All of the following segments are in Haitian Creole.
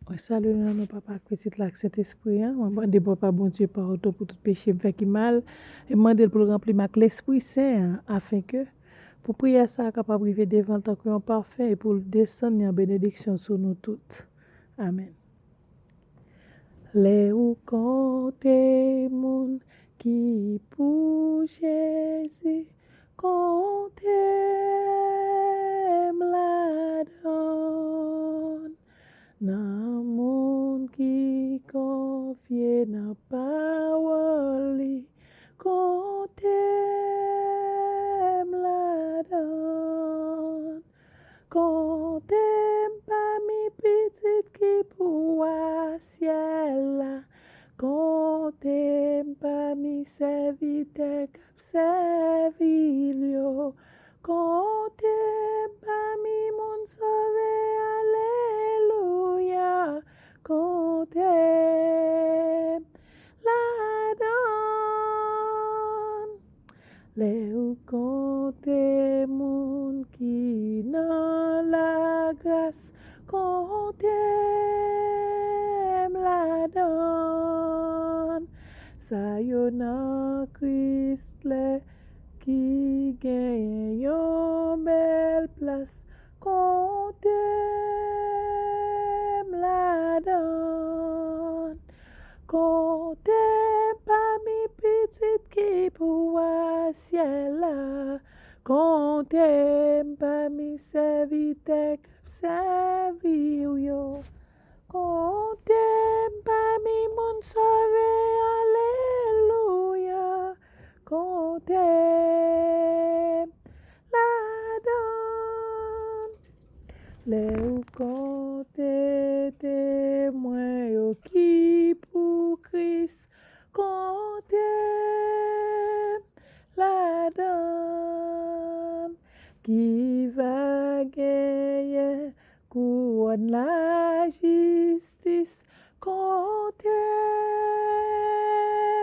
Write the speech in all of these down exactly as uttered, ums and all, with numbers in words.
Mwen salye nou nan non Papa ak Pitit la ak Sentespri an. Mwen mande Papa Bondye padon pou tout peche m fè ki mal. E m mande l pou l ranpli m ak Lespri Sen an, afenke pou priyè sa a kapab rive devan l tankou yon pafen e pou l desann li an benediksyon sou nou tout. Amèn. Lè ou konte moun ki pou Jezi, konte m ladan l. Nan moun ki konfye nan pawòl li, konte m ladan l. Konte m pami pitit ki pou wa syèl la. Konte m pami sèvitè k ap sèvi l yo. Konte m pami moun sove, alelouya. Konte m ladan l. Lè ou konte moun ki nan lagras, konte m ladan l. Sa yo nan Kris lè ki genyen yon bèl plas, konte m ladan l. Konte m pami pitit ki pou wa syèl la. Konte m pami sèvitè k ap sèvi w yo. Konte m pami moun sove, alelouya. Konte m ladan l. Lè ou konte temwen yo ki pou Kris, konte m ladan l. Ki va genyen kouwòn lajistis, konte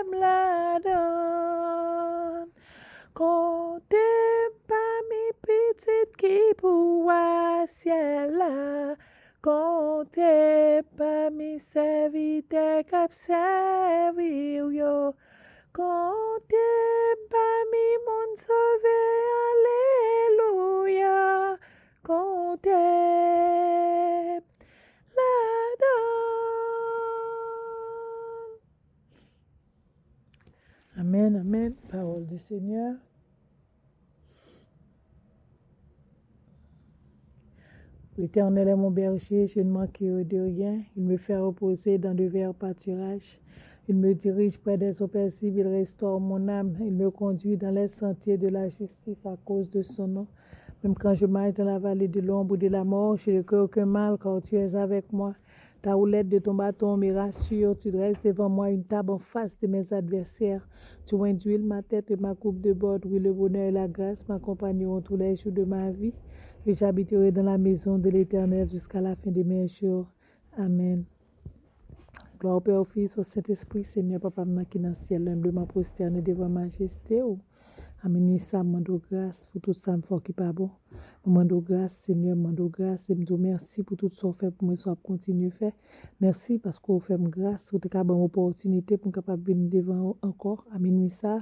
m ladan l. Konte m pami pitit ki pou wa syèl la. Konte m pami sèvitè k ap sèvi w yo. Konte m pami moun sove, alelouya. Konte m ladan l. Amèn, amèn. Parole du Seigneur. L'Éternel est mon berger, je ne manquerai de rien. Il me fait reposer dans de verts pâturages. Il me dirige près des eaux paisibles, il restaure mon âme. Il me conduit dans les sentiers de la justice à cause de son nom. Même quand je marche dans la vallée de l'ombre de la mort, je ne crains aucun mal, car tu es avec moi. Ta houlette de ton bâton me rassure, tu dresses devant moi une table en face de mes adversaires. Tu induis ma tête et ma coupe déborde. Oui, le bonheur et la grâce m'accompagneront tous les jours de ma vie, et j'habiterai dans la maison de l'Éternel jusqu'à la fin de mes jours. Amèn. Glwa au Père, au Fils, au Saint-Esprit. Senyè, Papa m nan ki nan syèl la, enbleman pwostène devan majeste w. A minwi sa, m mande w gras pou tout sa m fè w ki pa bon. Mwen mande w gras, Senyè, m mande w gras, e m di w mèsi pou tout sa w fè pou mwen, sa w ap kontinye fè. Mèsi paske w fè m gras, ou te ka ban m opòtinite pou m kapab vin devan w ankò a minwi sa,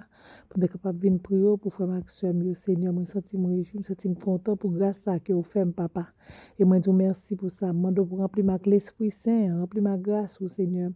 pou m te kapab vin priye w pou frè m ak sè m yo. Senyè, mwen santi m rejwi, m santi m kontan pou gras sa ke w fè m, Papa. E mwen di w mèsi pou sa. M mande w pou ranpli m ak Lespri Sen an, ranpli m ak gras ou, Senyè.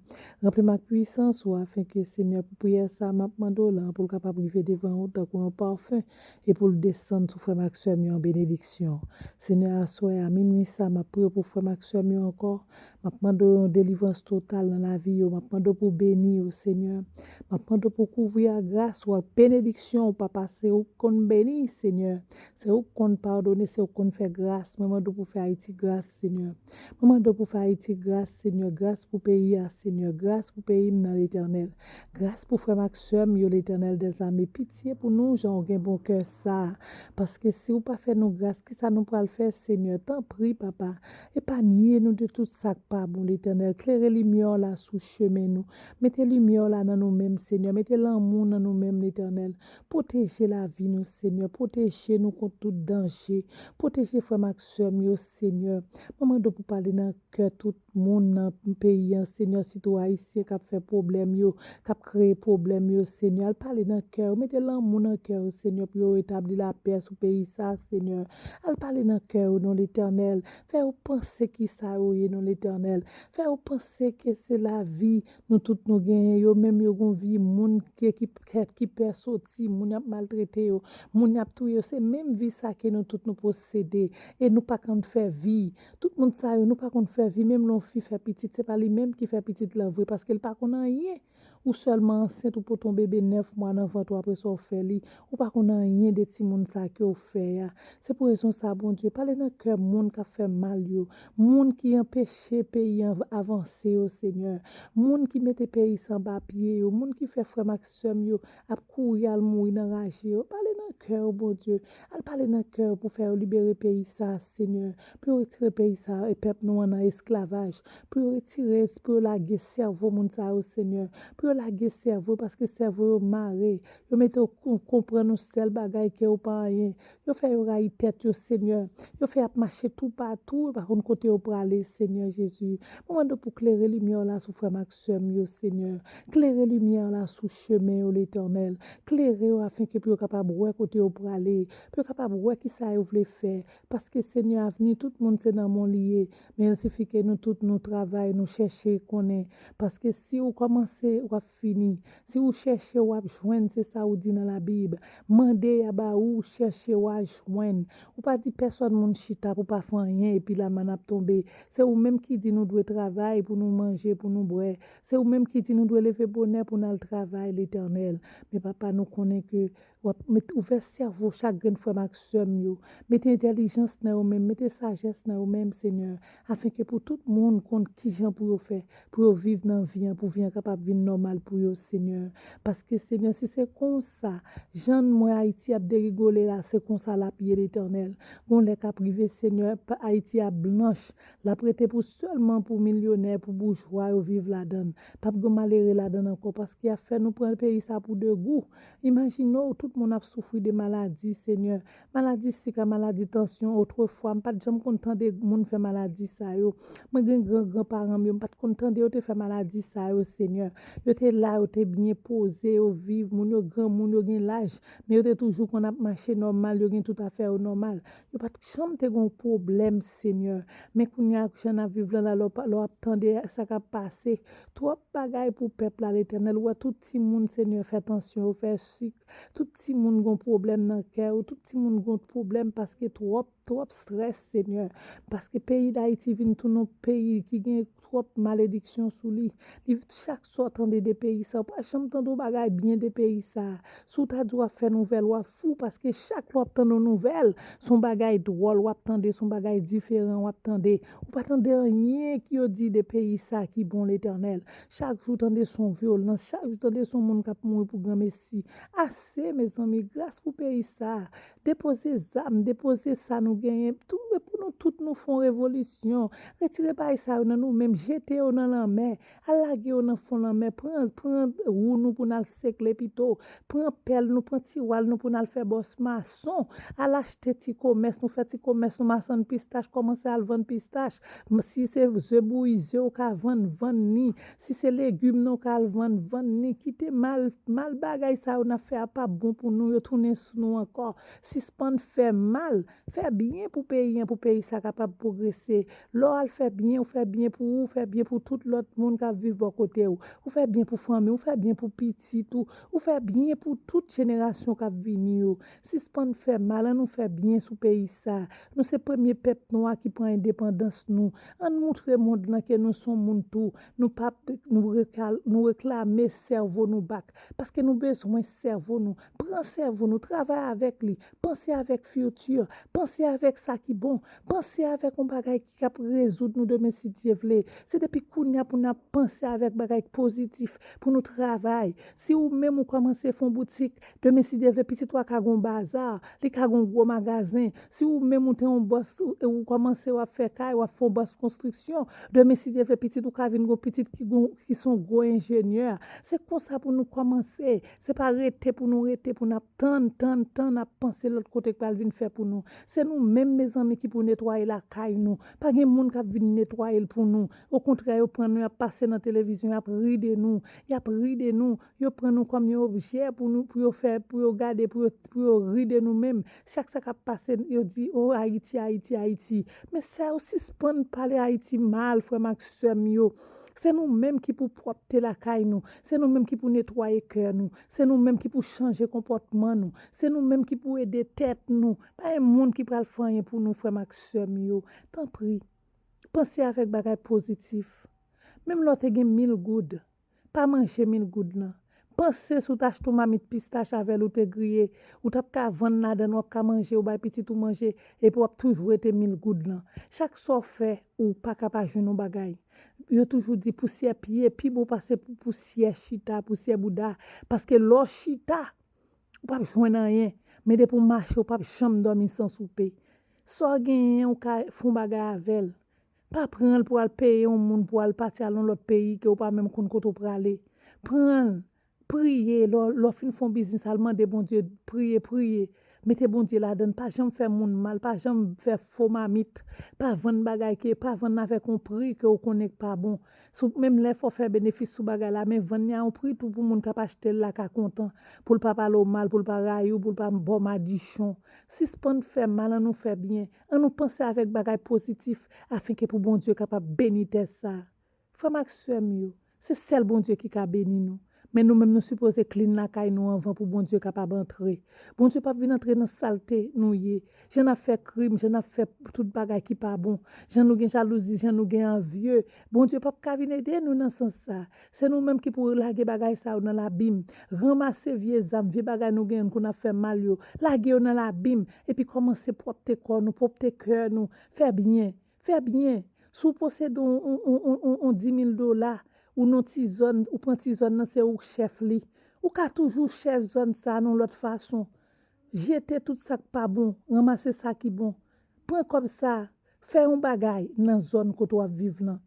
Ranpli m ak pwisans ou, afenke, Senyè, pou priyè sa a m ap mande w la, pou l kapab rive devan ou tankou yon pafen, e pou l desann sou frè m ak sè m yo an benediksyon. Senyè, aswè a, minwi sa, m ap priye pou frè m ak sè m yo ankò. M ap mande w yon delivrans total nan lavi yo. M ap mande w pou w beni yo, Senyè. M ap mande w pou w kouvri ak gras ou, ak benediksyon ou, Papa. Se ou k konn beni, Senyè. Se ou k konn padone, se ou k konn fè gras. Mwen mande w pou w fè Ayiti gras, Senyè. Mwen mande w pou w fè Ayiti gras, Senyè. Gras pou peyi a, Senyè. Gras pou peyi m nan, Letènèl. Gras pou frè m ak sè m yo, Letènèl dèzame. Pitye pou nou, jan w gen bon kè sa a. Paske si w pa fè nou Gras, kisa nou pral fè, Senyè? Tanpri, Papa, epanye nou de tout sa k pa bon, Letènèl. Klere limyè w la sou chemen nou. Mete limyè w la nan nou menm, Senyè. Mete lanmou nan nou menm, Letènèl. Pwoteje lavi nou, Senyè. Pwoteje nou kont tout danje. Pwoteje frè m ak sè m yo, Senyè. Mwen mande w pou pale nan kè tout moun nan peyi an, Senyè, sitou Ayisyen k ap fè pwoblèm yo, k ap kreye pwoblèm yo, Senyè. Al pale nan kè yo, mete lanmou nan kè yo, Senyè, pou yo retabli lapè sou peyi sa, Senyè. Al pale nan kè yo, non, Letènèl. Fè yo panse ki sa yo ye, non, Letènèl. Fè yo panse ke se lavi nou tout nou genyen. Yo menm yo gon vi moun ki, ki, ki pè soti, moun y ap maltrete yo, moun y ap touye yo. Se menm vi sa ke nou tout nou posede. E nou pa konn fè vi. Tout moun sa yo, nou pa konn fè vi. Menm lè yon fi fè pitit, se pa li menm ki fè pitit lan vre, paske l pa konn anyen. Ou sèlman ansent, ou pote yon bebe nèf mwa nan vant ou, apre sa w fè li. Ou pa konn anyen de timoun sa ke w fè a. Se pou rezon sa, Bondye, pale nan kè moun k ap fè mal yo, moun ki anpeche peyi an avanse yo, Senyè, moun ki mete peyi sa anba pye yo, moun ki fè frè m ak sè m yo ap kouri al mouri nan raje yo. Pale nan kè yo, Bondye. Al pale nan kè yo pou fè yo libere peyi sa, Senyè. Pou yo retire peyi sa e pèp nou an nan esklavaj. Pou yo retire, pou yo lage sèvo moun sa yo, Senyè. Pou yo lage sèvo, paske sèvo yo mare. Yo mete yo kon-, konprann yon sèl bagay ke yo pa anyen. Yo fè yo rayi tèt yo, Senyè. Yo fè y ap mache toupatou, yo pa konn kote yo prale, Senyè Jezi. Mwen mande w pou klere limyè w la sou frè m ak sè m yo, Senyè. Klere limyè w la sou chemen yo, Letènèl. Klere yo afenke pou yo kapab wè kote yo prale, pou yo kapab wè kisa yo vle fè. Paske, Senyè, avni tout moun se nan men w li ye. Men il sifi ke nou tout nou travay, nou chèche konnen. Paske si ou kòmanse, w ap fini. Si ou chèche, w ap jwenn, se sa ou di nan Labib. Mande, y a ba ou, chèche, w a jwenn. Ou pa di pèsòn moun chita pou pa fè anyen, epi laman ap tonbe. Se ou menm ki di nou dwe travay pou nou manje, pou nou bwè. Se ou menm ki di nou dwe leve bonè pou n al travay, Letènèl. Men, Papa, nou konnen ke w ap met, ouvè sèvo chak grenn frè m ak sè m yo. Mete entèlijans nan yo menm, mete sajès nan yo menm, Senyè, afenke pou tout moun konn kijan pou yo fè, pou yo viv nan vi an, pou vi an kapab vin nòmal pou yo, Senyè. Paske, Senyè, si se konsa, jan m wè Ayiti ap derigole la, se konsa l ap ye, Letènèl. Gon lè k ap rive, Senyè, pa-, Ayiti ap blanch. L ap rete pou sèlman pou milyonè, pou boujwa yo viv ladan l. P ap gen malere ladan l ankò, paske y ap fè nou pran peyi sa pou de gou. Imajine w, tout moun ap soufri de maladi, Senyè. Maladi sik a, maladi tansyon, otrefwa, m pa t janm konn tande moun fè maladi sa yo. Mwen gen gran granparan m yo, m pa t konn tande yo te fè maladi sa yo, Senyè. Yo te la, yo te byen poze, yo viv, moun yo granmoun, yo gen laj, men yo te toujou konn ap mache nòmal, yo gen tout afè yo nòmal. Yo pa t janm te gen yon pwoblèm, Senyè. Men kounye a, jan n ap viv lan la, lè w pa, lè w ap tande sa k ap pase, twòp bagay pou pèp la, Letènèl. Ou wè tout timoun, Senyè, fè tansyon yo, fè sik. Tout timoun gen pwoblèm nan kè yo. Tout timoun gen pwoblèm paske twòp, twòp strès, Senyè. Paske peyi Dayiti vin tounen yon peyi ki gen twòp malediksyon sou li. Li, chak swa w tande de peyi sa, ou pa janm tande yon bagay byen de peyi sa. Si w ta di w ap fè nouvèl, w ap fou, paske chak lè w ap tande yon nouvèl, se yon bagay dwòl w ap tande, se yon bagay diferan w ap tande. Ou pa tande anyen ki yo di de peyi sa ki bon, Letènèl. Chak jou w tande se yon vyolans, chak jou w tande se yon moun k ap mouri pou granmesi. Ase, mezanmi, gras pou peyi sa. Depoze zam, depoze sa nou genyen. Tou, e pou nou tout, nou fè yon revolisyon. Retire bagay sa yo nan nou menm, jete yo nan lanmè. Al lage yo nan fon lanmè, pran, pran wou nou pou n al sekle pito, pran pèl nou, pran tiwal nou pou n al fè bòs mason, al achte ti komès nou, fè ti komès nou, masann pistach, kòmanse al vann pistach, m-, si se ze bouyi, ze w ka vann, vann ni, si se legim nan w ka al vann, vann ni, kite mal, mal bagay sa yo n ap fè a p ap bon pou nou, yo tounen sou nou ankò, sispann fè mal, fè byen pou peyi an, pou peyi sa kapab pwogrese. Lè w al fè byen, ou fè byen pou ou, ou fè byen pou tout lòt moun k ap viv bò kote w. Ou fè byen pou fanmi w, ou fè byen pou pitit ou, ou fè byen pou tout jenerasyon k ap vini yo. Sispann fè mal, ann nou fè byen sou peyi sa. Nou se premye pèp nwa ki pran endepandans nou. Ann moutre mond lan ke nou se yon moun tou. Nou p ap, nou rekal-, nou reklame sèvo nou bak. Paske nou bezwen sèvo nou. Pran sèvo nou, travay avèk li. Panse avèk future, panse avèk sa ki bon. Panse avèk yon bagay ki ap rezoud nou demen si Dye vle. Se depi kounye a pou n ap panse avèk bagay pozitif, pou nou travay. Si ou menm ou kòmanse fè yon boutik, demen si Dye vle, pitit ou a ka gen yon baza, li ka gen yon gwo magazen. Si ou menm ou te yon bòs, ou, ou kòmanse w ap fè kay, w ap fè yon bòs konstriksyon, demen si Dye vle, pitit ou ka vin gen yon pitit ki gon, ki se yon gwo enjenyè. Se konsa pou nou kòmanse. Se pa rete pou nou rete, pou n ap tann, tann, tann, ap panse lòt kote k pral vin fè pou nou. Se nou menm, mezanmi, ki pou netwaye lakay nou. Pa gen moun k ap vin netwaye l pou nou. Okontrè, yo pran nou, y ap pase nan televizyon, y ap ri de nou. Y ap ri de nou. Yo pran nou kòm yon objè pou nou, pou yo fè, pou yo gade, pou yo, pou yo ri de nou menm. Chak sa k ap pase, yo di, "O, Ayiti, Ayiti, Ayiti." Men sè yo, sispann pale Ayiti mal, frè m ak sè m yo. Se nou menm ki pou pwòpte lakay nou. Se nou menm ki pou netwaye kè nou. Se nou menm ki pou chanje konpòtman nou. Se nou menm ki pou ede tèt nou. Pa gen moun ki pral fè anyen pou nou, frè m ak sè m yo. Tanpri, panse avèk bagay pozitif. Menm lè w te gen mil goud, pa manje mil goud lan. Panse si w t achte yon mamit pistach avè l ou te griye, ou t ap ka vann ladan l, w ap ka manje, ou bay pitit ou manje, epi w ap toujou rete mil goud lan. Chak sa w fè, ou pa ka pa jwenn yon bagay. Yo toujou di pousyè pye pi bon pase pou pousyè chita, pousyè bouda. Paske lè w chita, ou p ap jwenn anyen. Men depi w mache, ou p ap janm dòmi san soupe. Sa w genyen, ou ka fè yon bagay avè l. Pa pran l pou al peye yon moun pou al pati al yon lòt peyi ke w pa menm konn kote w prale. Pran l, priye, lè w, lè w fin fè yon biznis, al mande Bondye, priye, priye. Mete Bondye ladan l, pa janm fè moun mal, pa janm fè fo mamit, pa vann bagay ke, pa vann avèk yon pri ke w konnen k pa bon. Sou, menm lè fò fè benefis sou bagay la, men vann li a yon pri tou pou moun k ap achte l la ka kontan, pou l pa pale w mal, pou l pa rayi w, pou l pa ba w madichon. Sispann fè mal, ann nou fè byen. Ann nou panse avèk bagay pozitif, afenke pou Bondye kapab beni tè sa a. Frè m ak sè m yo, se sèl Bondye ki ka beni nou. Men nou menm, nou sipoze clean lakay nou anvan pou Bondye kapab antre. Bondye p ap vin antre nan salte nou ye. Jan n ap fè krim, jan n ap fè tout bagay ki pa bon, jan nou gen jalouzi, jan nou gen anvye, Bondye p ap ka vin ede nou nan sans sa. Se nou menm ki pou lage bagay sa yo nan labim. Ranmase vye zam, vye bagay nou genyen, nou konn ap fè mal yo. Lage yo nan labim. Epi kòmanse pwòpte kò nou, pwòpte kè nou. Fè byen. Fè byen. Si w posede yon, yon, yon, yon, yon, yon dis mil dola, ou nan ti zòn, ou pran ti zòn nan, se ou k chèf li. Ou ka toujou chèf zòn sa a nan yon lòt fason. Jete tout sa k pa bon, ranmase sa ki bon. Pran kòb sa a, fè yon bagay nan zòn kote w ap viv lan.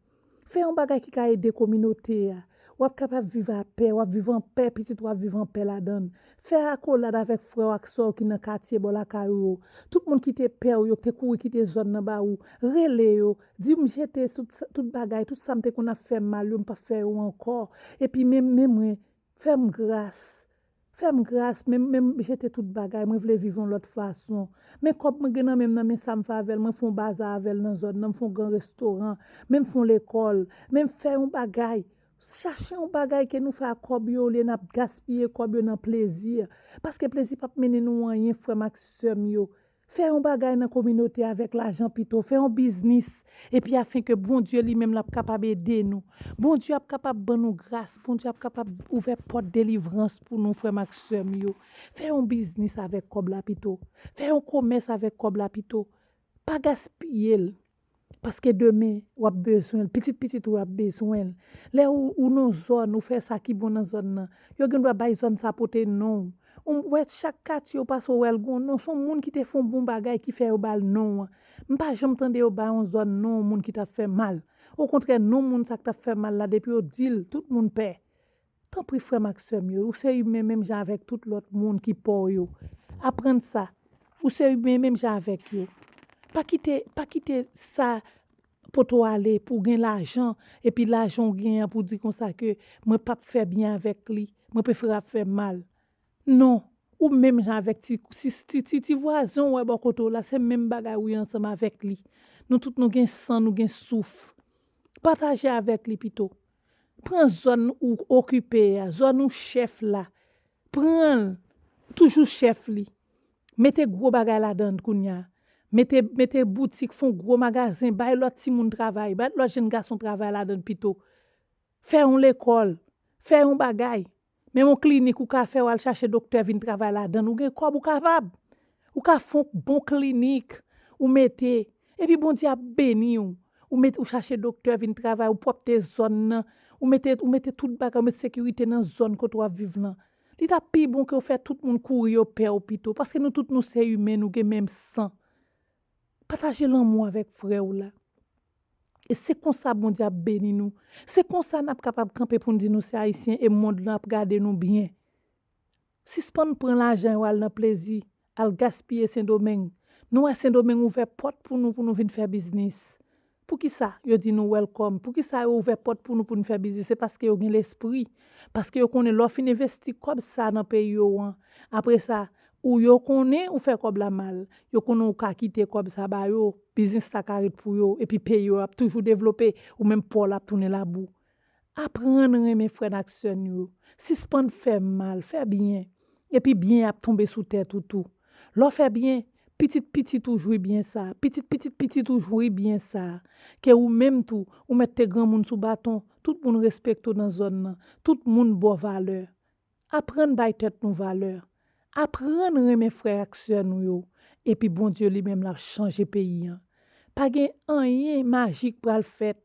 Fè yon bagay ki ka ede kominote a. W ap kapab viv apè, w ap viv anpè, pitit ou ap viv anpè ladan l. Fè akolad avèk frè w ak sè w ki nan katye bò lakay ou yo. Tout moun ki te pè w yo, ki te kouri kite zòn nan ba ou, rele yo. Di, "M jete tout, tout bagay, tout sa m te konn ap fè mal yo, m p ap fè yo ankò. Epi men, men mwen, fè m gras. Fè m gras, men, men m jete tout bagay, mwen vle viv yon lòt fason. Men kòb mwen gen nan men m nan, men sa m fè avè l, mwen fè yon baza avè l nan zòn nan, m fè yon gran restoran, men m fè yon lekòl, men m fè yon bagay." Chache yon bagay ke nou fè ak kòb yo, olye n ap gaspiye kòb yo nan plezi. Paske plezi p ap mennen nou anyen, frè m ak sè m yo. Fè yon bagay nan kominote avèk lajan pito. Fè yon biznis. Epi afenke Bondye li menm l ap kapab ede nou. Bondye ap kapab ban nou gras. Bondye ap kapab ouvè pòt delivrans pou nou, frè m ak sè m yo. Fè yon biznis avèk kòb la pito. Fè yon komès avèk kòb la pito. Pa gaspiye l. Paske demen, w ap bezwen l. Pitit pitit ou ap bezwen l. Lè ou, ou nan zòn, ou fè sa ki bon nan zòn nan, yo gen dwa bay zòn sa pote non w. Ou wè chak katye ou pase, ou wè l gon non. Se yon moun ki te fè yon bon bagay ki fè yo ba l non an. M pa janm tande yo ba yon zòn non yon moun ki t ap fè mal. Okontrè, non moun sa k t ap fè mal la, depi yo di l, tout moun pè. Tanpri, frè m ak sè m yo, ou se imen menm jan avèk tout lòt moun ki pa w yo. Aprann sa. Ou se imen menm jan avèk yo. Pa kite, pa kite sa pote w ale pou w gen lajan, epi lajan w genyen an pou w di konsa ke mwen p ap fè byen avèk li, mwen prefere ap fè mal. Non, ou menm jan avèk ti, ti, ti, ti, ti vwazen w wè bò kote w la, se menm bagay ou ye ansanm avèk li. Nou tout nou gen san, nou gen souf. Pataje avèk li pito. Pran zòn ou okipe a, zòn ou chèf la. Pran l, toujou chèf li. Mete gwo bagay ladan l kounye a. Mete, mete boutik, fè yon gwo magazen, bay lòt timoun travay, bay lòt jenn gason travay ladan l pito. Fè yon lekòl, fè yon bagay. Menm yon klinik ou ka fè, w al chache doktè vin travay ladan l. Ou gen kòb, ou kapab. Ou ka fè yon bon klinik. Ou mete, epi Bondye ap beni w. Ou mete, ou chache doktè vin travay, ou pwòpte zòn nan. Ou mete, ou mete tout bagay, ou mete sekirite nan zòn kote w ap viv lan. Li t ap pi bon ke w fè tout moun kouri yo pè w pito. Paske nou tout nou se imen, nou gen menm san. Pataje lanmou avèk frè w la. E se konsa Bondye ap beni nou. Se konsa n ap kapab kanpe pou n di nou se Ayisyen e mond lan ap gade nou byen. Sispann pran lajan yo al nan plezi, al gaspiye Sendomeng. Nou wè Sendomeng ouvè pòt pou nou, pou nou vin fè biznis. Poukisa yo di nou welcome? Poukisa yo ouvè pòt pou nou, pou nou fè biznis? Se paske yo gen lespri. Paske yo konnen lè w fin envesti kòb sa nan peyi yo an, apre sa, ou yo konnen ou fè kòb la mal. Yo konnen ou ka kite kòb sa ba yo, biznis sa ka ret pou yo, epi peyi yo ap toujou devlope, ou menm pa w l ap tounen labou. Aprann renmen frè n ak sè n yo. Sispann fè mal, fè byen. Epi byen ap tonbe sou tèt ou tou. Lè w fè byen, pitit pitit ou jwi byen sa. Pitit pitit pitit ou jwi byen sa. Ke ou menm tou, ou mèt te granmoun sou baton, tout moun respekte w nan zòn nan, tout moun ba w valè. Aprann bay tèt nou valè. Aprann renmen frè ak sè nou yo. Epi Bondye li menm l ap chanje peyi an. Pa gen anyen majik pral fèt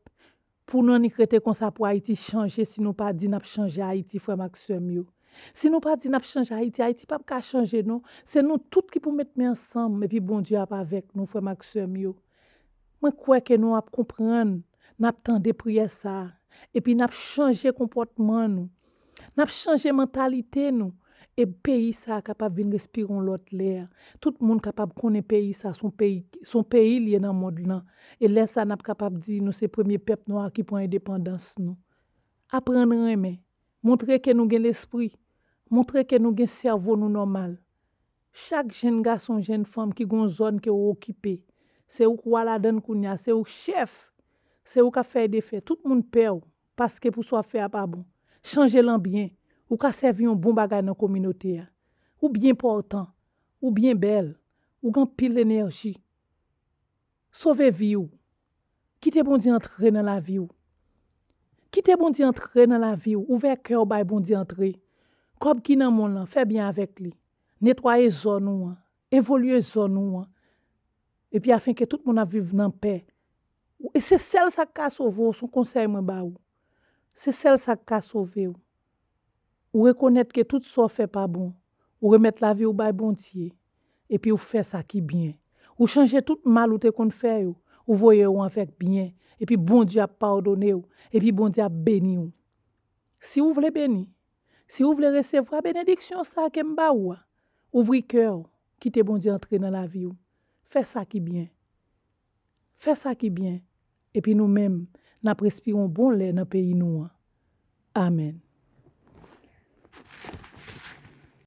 pou nou annik rete konsa pou Ayiti chanje si nou pa di n ap chanje Ayiti, frè m ak sè m yo. Si nou pa di n ap chanje Ayiti, Ayiti p ap ka chanje non. Se nou tout ki pou met men ansanm, epi Bondye ap avèk nou, frè m ak sè m yo. Mwen kwè ke nou ap konprann, n ap tande priyè sa a, epi n ap chanje konpòtman nou. N ap chanje mantalite nou. E peyi sa a kapab vin respire yon lòt lè. Tout moun kapab konnen peyi sa a se yon peyi, se yon peyi l ye nan mond lan. E lè sa a, n ap kapab di nou se premye pèp nwa ki pran endepandans nou. Aprann renmen. Montre ke nou gen lespri. Montre ke nou gen sèvo nou nòmal. Chak jenn gason, jenn fanm ki gon zòn ke w okipe, se ou k wa ladann kounye a, se ou k chèf, se ou k ap fè e defè. Tout moun pè w, paske pou sa w ap fè a pa bon. Chanje l an byen. Ou ka sèvi yon bon bagay nan kominote a. Ou byen pòtan. Ou byen bèl. Ou gen anpil enèji. Sove vi w. Kite Bondye antre nan lavi w. Kite Bondye antre nan lavi w. Ouvè kè w bay Bondye antre. Kòb ki nan men w lan, fè byen avèk li. Netwaye zòn ou an. Evolye zòn ou an. Epi afenke tout moun ap viv nan pè. E se sèl sa k ka sove w, se yon konsèy mwen ba ou. Se sèl sa k ka sove w. Ou rekonèt ke tout sa w fè pa bon. Ou remèt lavi w bay Bondye. Epi ou fè sa ki byen. Ou chanje tout mal ou te konn fè yo. Ou voye yo avèk byen. Epi Bondye ap padone w. Epi Bondye ap beni w. Si w vle beni, si w vle resevwa benediksyon sa a ke m ba ou a, ouvri kè w, kite Bondye antre nan lavi w. Fè sa ki byen. Fè sa ki byen. Epi nou menm, n ap respire yon bon lè nan peyi nou an. Amèn.